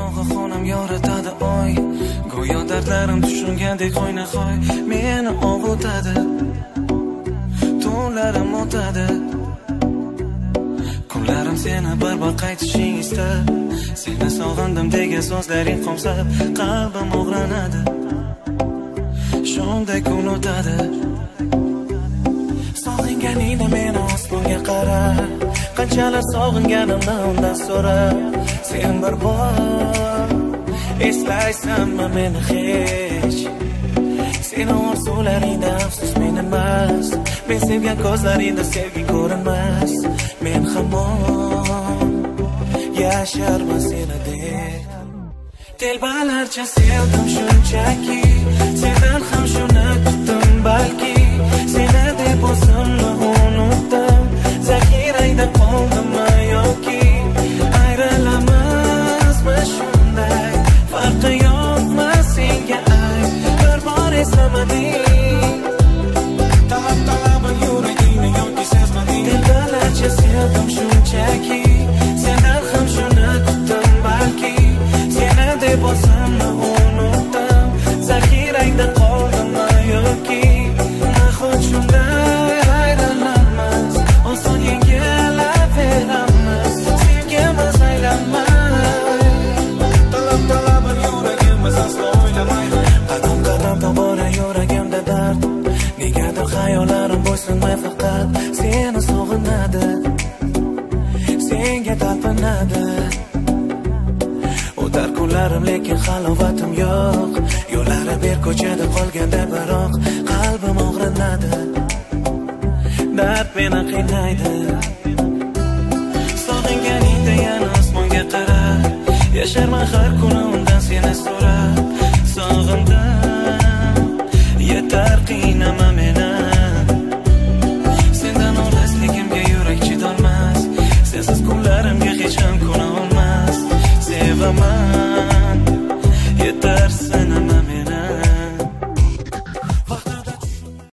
Qorong'i xonam yoritadi oy, go'yo dardlarim tushungandek qo'ynahoy meni og'utadi. Tunlarim o'tadi, kunlarim seni bir bor qaytishing istab, seni sog'indim degan so'zlaring qomsab, qalbim og'ranadi. Shunday kun o'tadi. Sog'inganingda meni osmonga qara, qanchalar sog'inganimni undan so'ra. Sen bir bor eslaysanmi meni hech? Seni orzularingda afsus men emas, men sevgan ko'zlaringda sevgi ko'rinmas. Men hamon yasharman seni deb. Telbalarcha sevdim shunchaki, sendan ham shuni kutdim balki. Seni deb o'zimni unutdim, zaxirangda qoldimmi yoki ayrilamizmi shunday? Farqi yo'qmi senga ay, bir bor eslamading. Talab talabi yuragingni yoki sezmading. Telbalarcha sevdim shunchaki, sendan ham shuni kutdim balki. Seni deb o'zimni unutdim, zaxirangda qoldimmi yoki nahot shunday ayrilamiz, oson yengilaveramiz, sevgimiz aylanmay. Talab talabi yuragimiz aslo o'ylamaydi. Qadam qadam tobora yuragimda dard, negadir xayollarim bo'ysunmay faqat seni sog'inadi, senga talpinadi. O'tar kunlarim lekin halovatim yo'q, yo'llari ber ko'chada qolganda biroq qalbim og'rinadi, dard meni qiynaydi. Sog'inganingda yana osmonga qara, yasharman har kuni undan seni so'rab. Sog'indim.